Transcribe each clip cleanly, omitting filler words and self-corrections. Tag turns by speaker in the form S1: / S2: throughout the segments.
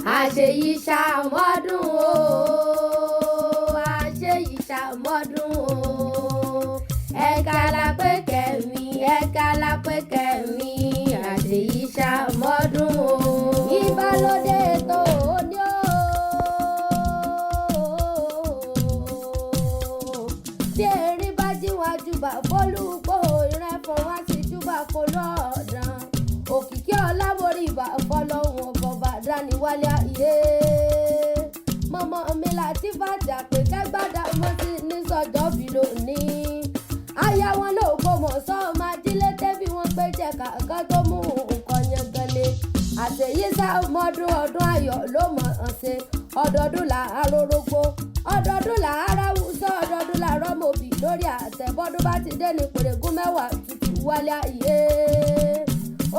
S1: Àṣeyí ṣàmọ́dún o, àṣeyí ṣàmọ́dún o. Ẹ̀ka la pé kẹ̀mí, ẹ̀ka la pé kẹ̀mí, àṣeyí ṣàmọ́dún o. Ìbálòdé tó o ní o. Bí erin bá jíwájú bá fólúgbò, ìrẹ́fọ̀n wá sí júbà fọlọ́ ọ̀dàn. Òkìkí ọlámórí ìbà fọlọ́hún ọ̀bọ̀bà dáníwálé ayé. Mọ̀mọ́ mi láti fàjà pé kẹ́gbàdá mọ́ sí ní sọ́jọ́ bí lónìí. Aya wọn ló kó mọ̀ sọ́ máa dílé tẹ́bí wọn pé jẹ́ kàkán tó mú nǹkan yẹn gan ni. Àṣeyí sá mọ́dún ọdún ayọ̀ ló mọ̀ ọ́n ṣe. Ọdọọdún là á rórógbó, ọdọọdún là á ráwùsọ, ọdọọdún là á rọ́mọbì lórí àtẹ̀bọ́dún bá ti dé ní pèrègún mẹ́wàá tutù wálé ayé.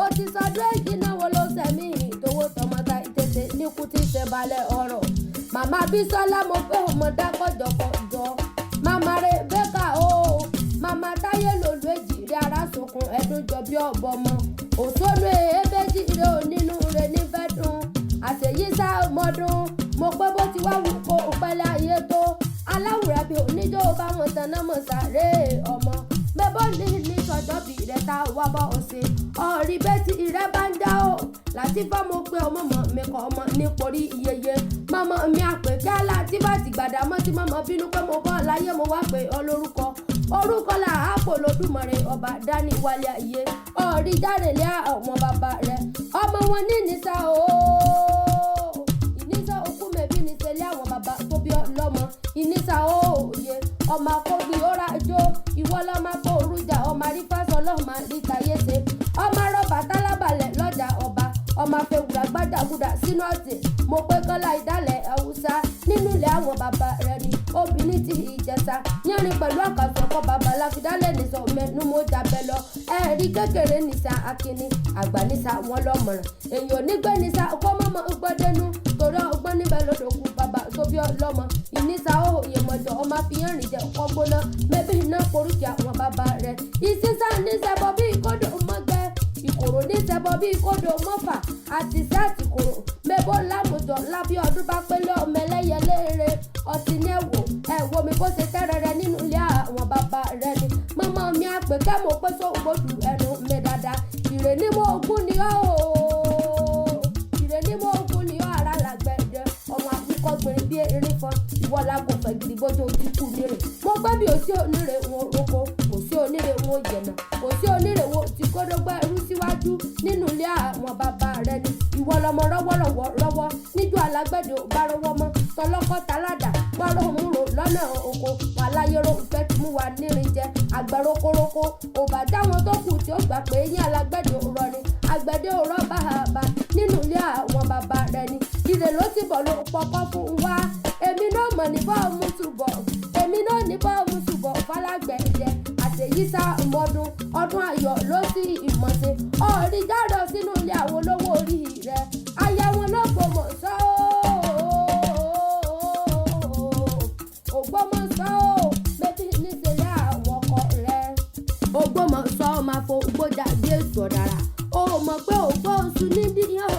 S1: Ó ti sọdún èyí náà wo ló sẹ̀mí ìtòwó tọmọta ìtètè níkú tí ṣe balẹ̀ ọ̀rọ̀. Màmá Bísọ́lá mo fẹ́ ọmọ dákọ̀jọ̀kọ̀jọ. Màmá Rebecca o, màmá Táyé lòlú èjì rí ara sókun ẹ̀dùn jọ bí ọ̀bọ mọ. Òṣòlù èébéjì rẹ ò nínú rẹ nífẹ̀ẹ́ dùn. Àṣeyí sá mọ́dún, mo pé bó ti wá wù kó pẹ́lẹ́ ayé tó. Aláwùrà bí oníjó bá wọn tanná mọ̀ sáré ọmọ. Bẹ́bọ́ ní ní sọjọ́ bí rẹ̀ tá a wá bọ́ ọ ṣe. Ọ̀rí bẹ́tì rẹ̀ bá ń já o. Làtífà mo pé ọmọ mọ̀ mi kọ́ ọmọ níporí iyeye. Mọ́mọ́ mi àpèké Látìfá ti gbàdá mọ́ tí mọ́mọ́ bínú pé mo bọ́ láyé mo wá pé ọ lórúkọ. Orúkọ là á pò lódùmarè ọba dání wálé ayé. Ọ̀rí jáde lé àwọn bàbá rẹ̀. Ọmọ wọn ní ìnísà o. Ìnísà òkú mẹ́bí ní sẹ́lẹ̀ àwọn bàbá tó bí ọlọ́mọ. Ìnísà òye ọmọ akógbin ó ra jó. Ìwọ lọ́mọ akó orújà ọmọ arífásọ lọ́mọ àríntayé ṣe. Ọmọ rọ́bà tálábàlẹ̀ lọ́jà ọba. Ọmọ afẹ́wùrà gbàdàgùdà sínú ọ̀tẹ̀. Mo pé kọ́lá ìdálẹ̀ haúsá nínú ilé àwọn bàbá rẹ̀ ni. Obìnrin ti ìjẹta yánrin pẹ̀lú àkàsọ̀ ọkọ bàbá láfidálẹ̀ nìsọ mẹ́nu mo jabẹ lọ. Ẹ̀rí kékeré nìsa akínní àgbà nìsa wọn lọ́mọ̀ràn. Èèyàn onígbẹ́ nìsa kó mọ́mọ́ gbọ́dẹ́nu torí ọgbọ́n níbẹ̀ lọ́dọ̀ kú bàbá tó bí ọlọ́mọ. Ìnísà òye mọ̀jọ̀ ọmọ àfihàn rìn jẹ́ ọkọ̀ gbóná mẹ́bí iná porúkì àwọn bàbá rẹ̀. Ìsísá nísẹ̀bọ̀ bí kódò mọ́gbẹ́, ìkòrò nísẹ̀bọ̀ bí kódò mọ́fà àti sí àtìkòrò mẹ́bọ̀ lámùjọ lábí ọdún bá pélé ọmọ ẹlẹ́yẹ léere. Ọtí ní ẹ̀wò ẹ̀wò mi bó ṣe tẹ́rẹ̀rẹ̀ nínú ilé àwọn bàbá rẹ̀ ni. Mọ́mọ́ mi àpè kẹ́ mo pé sóògbódù ẹnu mi dáadáa. Ìrè ní mo ogún ni ọ́ o. Ìrè ní mo ogún ni ọ́ ara làgbẹ̀dẹ. Ọmọ àkúkọ gbìnrín bí erin fọn. Ìwọ lago fẹ́ gidi bójú ojú kù nírè. Mo gbẹ́ bí òsí onírè wọn roko, kò sí onírè wọn yẹ̀nà, kò sí onírè wọn ti kódógbá ẹrú síwájú nínú ilé àwọn bàbá rẹ ni. Ìwọ lọmọ rọ́wọ́rọ́wọ́ rọ́wọ́ níjọ́ alágbẹ̀dẹ ò bá rọ́wọ́ mọ́. Tọlọ́kọ́ taládà gbọ́rọ̀ òmùrò lọ́nà oko. Wà láyé ro ìfẹ́ ti mú wa nírin jẹ. Àgbẹ̀ rokoroko ò bá dáwọn tó kù tí ó gbà pé yín alágbẹ̀dẹ ò rọ ni. Àgbẹ̀dẹ ò rọ́ bàbá nínú ilé àwọn bàbá rẹ ni. Ìrè ló ti bọ̀ ló pọkọ́ fún wa. Èmi náà mọ̀ ní bọ́ọ̀mù túbọ̀. Èmi náà ní bọ́ọ̀mù túbọ̀ fálágbẹ̀dẹ. Àṣeyísá mọ́dún ọdún ayọ̀ ló sì ìmọ̀ṣe. Ọ̀rí jáde sínú ilé àwọn olówó orí rẹ̀. Aya wọn ló gbọmọ̀ sọ́ ooo. Ògbómọ̀ṣọ́ o, mẹ́bí níṣẹ́lẹ̀ àwọn ọkọ rẹ̀. Ògbómọ̀ṣọ́ máa fo gbójà bí èso ọ̀dàrà. O mọ̀ pé ògbó oṣù nídìí o.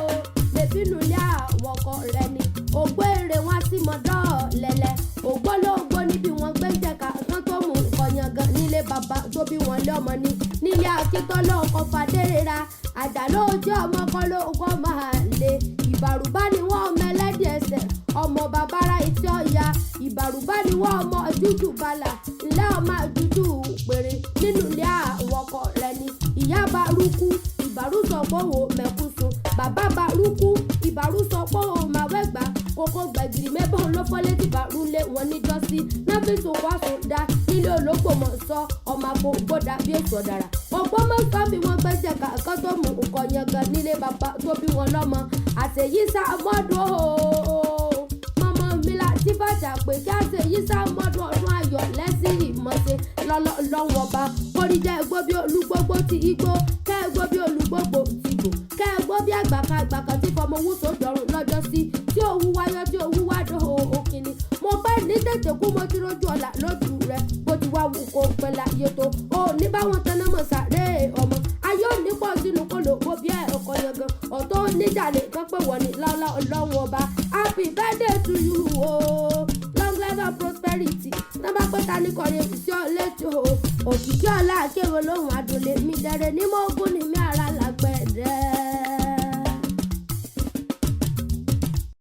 S1: Mẹ́bí nulẹ̀ àwọn ọkọ rẹ̀ ni. Ògbó èrè wọn sì mọ̀ dọ́ọ̀lẹ́lẹ̀. Ògbó ló gbó níbi wọn gbé jẹ̀ka kán tó mú nǹkan yangan nílé bàbá tó bí wọn lé ọmọ ni. Nílé Akíntọ́lá ọkọ̀ Fadérera. Àjà ló jẹ́ ọmọ kan ló kọ́ máa le. Ìbàrùbá ni wọ́n ọmọ ẹlẹ́dẹ̀ ẹsẹ̀. Ọmọ bàbára etí ọya. Ìbàrùbá ni wọ́n ọmọ jújù balà. Ńlẹ́ ọmọ jújù péré nínú ilé àwọn ọkọ rẹ̀ ni. Ìyá barúkú, ìbàrú sọ pé òun mẹ́kúsùn. Bàbá barúkú, ìbàrú sọ pé òun máa wẹ́gbà. Kókó gbẹ̀gìrì mẹ́bọ̀n ló fọ́ létí bàrú lé wọn níjọ́sí. Nọ́fíìsì òkú àsùndá nílé Ológbòmọ̀ṣọ́ ọmọ àpò gbọ́dà bí èso ọ̀dàrà. Ògbómọ̀ṣọ́ bí wọ́n gbẹ́jẹ̀ kàkọ́ tó mú nǹkan yangan nílé bàbá tó bí wọn lọ́mọ. Àṣeyísá mọ́dún o. Mọ́mọ́ mi láti fàjà pé kí àṣeyísá mọ́dún ọdún ayọ̀ lẹ́sìn ìmọ̀ṣe lọ́wọ́ ọba. Kórìíjẹ́ ẹgbó bí olúgbógbó ti igbó, kẹ́ ẹgbó bí olúgbógbò ti gbò, kẹ́ ẹgbó bí àgbàkan àgbàkan tí fọmọ owó sódọ̀rùn lọ́jọ́ sí, tí òwú wáyọ́ tí òwú wá dán òkìní. Mo pẹ́ ní tètè kú mo ti rójú ọ̀la lójú rẹ̀ bó ti wá wù kó pẹ́ láyé tó. O ní báwọn taná mọ̀ sáré ọmọ. Ayé ò ní pọ̀ sínú kóló bó bí ẹ̀ ọkọ̀ yangan. Ọ̀tọ̀ ní Níjà nìkan pé wọ́n ní lọ́lá Ọlọ́run Ọba. Happy birthday to you o, long life and prosperity. Tó bá pẹ́ ta ní kọrin sí ọ létí o, òkìkí ọ̀la àkéwò lóhùn àdùnlé mi dẹ̀rẹ̀ ní mọ́gún ní mi ara là.